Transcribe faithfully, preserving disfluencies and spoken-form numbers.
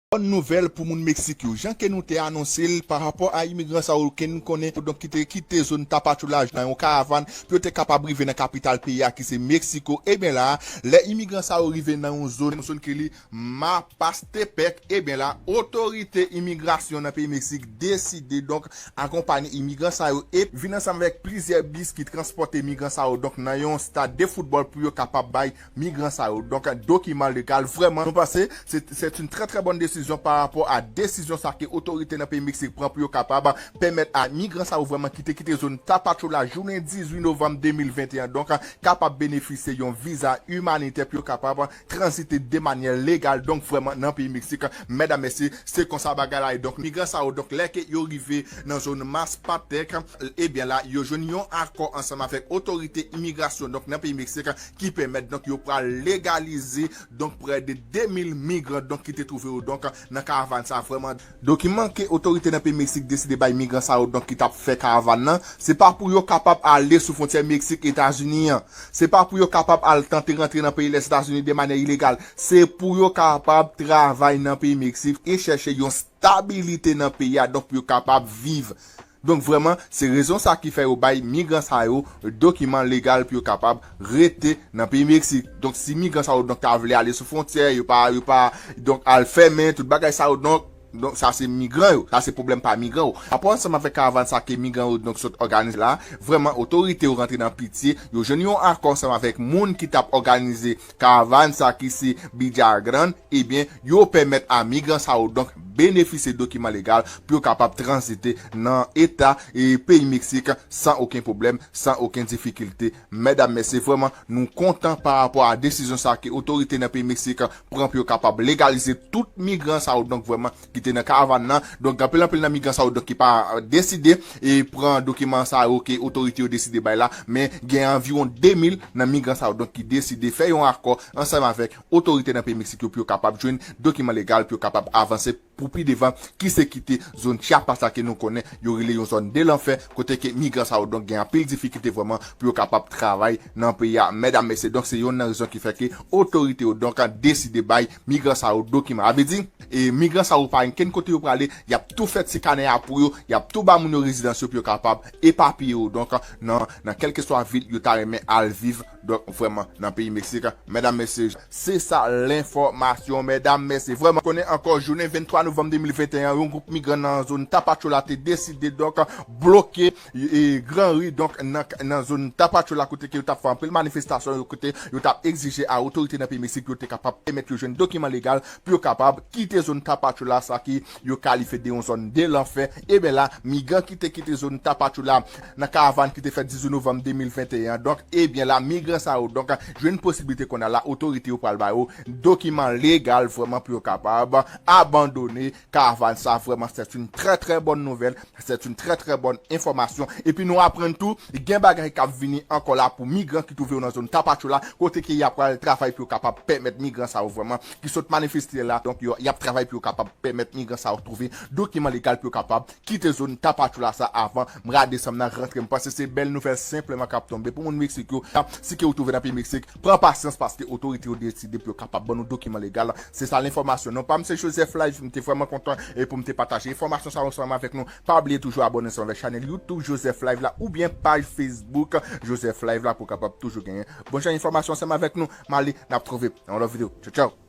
Bòn nouvèl pou moun Meksik yo. Jan ke nou te anonse l pa rapò a imigran sa yo ke nou konnen, donk ki te kite zòn Tapachula nan yon karavàn pou yo te kapab rive nan kapital peyi a ki se Meksiko. Ebyen la, lè imigran sa yo rive nan yon zòn, yon zòn ke li Mapastepec, ebyen la, otorite imigrasyon nan peyi Meksik deside donk akonpanye imigran sa yo e vin ansanm avèk plizyè bis ki transpòte imigran sa yo donk nan yon stad de foutbòl pou yo kapab bay migran sa yo donk dokiman legal. Vrèman, nou panse se, se yon trè trè bòn desizyon pa rapò a desizyon sa ke otorite nan peyi Meksik pran pou yo kapab pèmèt a migran sa yo vrèman ki te kite zòn Tapachula jounen dizuit novanm de mil venteyen donk kapab benefisye yon viza imanitè pou yo kapab tranzite de manyè legal donk vrèman nan peyi Meksik. Medam, mesye, se konsa bagay la ye. Donk migran sa yo donk lè ke yo rive nan zòn Maspatèk, ebyen la, yo jwenn yon akò ansanm avèk otorite imigrasyon donk nan peyi Meksik ki pèmèt donk yo pral legalize donk prè de de mil migran donk ki te twouve yo donk nan karavàn sa vrèman. Dokiman ke otorite nan peyi Meksik deside bay migran sa yo donk ki t ap fè karavàn nan, se pa pou yo kapab ale sou fwontyè Meksik Etazini an. Se pa pou yo kapab al tante rantre nan peyi Lèzetazini de manyè ilegal. Se pou yo kapab travay nan peyi Meksik e chèche yon stabilite nan peyi a donk pou yo kapab viv. Donk vrèman, se rezon sa ki fè yo bay migran sa yo dokiman legal pou yo kapab rete nan peyi Meksik. Donk si migran sa yo donk ta vle ale sou fwontyè, yo pa, yo pa donk al fèmen tout bagay sa yo donk donk sa se migran yo, sa se pwoblèm pa migran yo. Rapò ansanm avèk karavàn sa ke migran yo donk sot òganize la, vrèman otorite yo rantre nan pitye, yo jwenn yon akò ansanm avèk moun ki t ap òganize karavàn sa ki se Bidjagran, ebyen yo pèmèt a migran sa yo donk benefisye dokiman legal pou yo kapab tranzite nan eta e peyi Meksik san okenn pwoblèm, san okenn difikilte. Medam, mesye, vrèman nou kontan pa rapò a desizyon sa ke otorite nan peyi Meksik pran pou yo kapab legalize tout migran sa yo donk vrèman ki te nan karavàn nan. Donk gen anpil anpil nan migran sa yo donk ki pa deside e pran dokiman sa yo ke otorite yo deside bay la, men gen anviwon de mil nan migran sa yo donk ki deside fè yon akò ansanm avèk otorite nan peyi Meksik yo pou yo kapab jwenn dokiman legal pou yo kapab avanse pou pi devan, ki se kite zòn Chiapas la ke nou konnen yo rele yon zòn de lanfè, kote ke migran sa yo donk gen anpil difikilte vrèman pou yo kapab travay nan peyi a. Medam, mesye, donk se youn nan rezon ki fè ke otorite yo donk deside bay migran sa yo dokiman. A vle di, e migran sa yo pa gen kenn kote yo prale, y ap tou fè ti kanè a pou yo, y ap tou ba moun yo rezidans yo pou yo kapab epapiye yo donk nan, nan kèlkeswa vil yo ta renmen al viv donk vrèman nan peyi Meksik. Medam, mesye, se sa lenfòmasyon. Medam, mesye, vrèman konnen ankò jounen venntwa novanm de mil venteyen an, yon gwoup migran nan zòn Tapachula te deside donk bloke e, Gran Ri donk nan, nan zòn Tapachula kote ke yo t ap fè anpil manifestasyon yo kote yo t ap egzije a otorite nan peyi Meksik yo te kapab pèmèt yo jwenn dokiman legal pou yo kapab kite zòn Tapachula sa ki yo kalifye de yon zòn de lanfè. Ebyen la, migran ki te kite zòn Tapachula nan karavàn ki te fèt dizuit novanm de mil venteyen an. Donk, ebyen la, migran sa yo donk jwenn posiblite kounye a la otorite yo pral ba yo dokiman legal vrèman pou yo kapab abandone karavàn sa. Vrèman, se yon trè trè bòn nouvèl, se yon trè trè bòn enfòmasyon. Epi nou aprann tou, gen bagay k ap vini ankò la pou migran ki twouve yo nan zòn Tapachula, kote ke y ap pral travay pou yo kapab pèmèt migran sa yo vrèman ki sot manifeste la. Donk, yo, y ap travay pou yo kapab pèmèt migran sa yo twouve dokiman legal pou yo kapab kite zòn Tapachula sa avan mwa desanm nan rantre. M panse se bèl nouvèl senpleman k ap tonbe pou moun Meksik yo. Si ke ou twouve nan peyi Meksik, pran pasyans paske otorite yo deside pou yo kapab ban nou dokiman legal. Se sa lenfòmasyon. Non pa m se Joseph Live, m te vrèman kontan e pou m te pataje enfòmasyon sa yo ansanm avèk nou. Pa bliye toujou abòne ansanm avèk chanèl YouTube Joseph Live la oubyen paj Facebook Joseph Live la pou w kapab toujou genyen bon jan enfòmasyon ansanm avèk nou. M ale, n ap twouve nan yon lòt videyo. Tchaw, tchaw.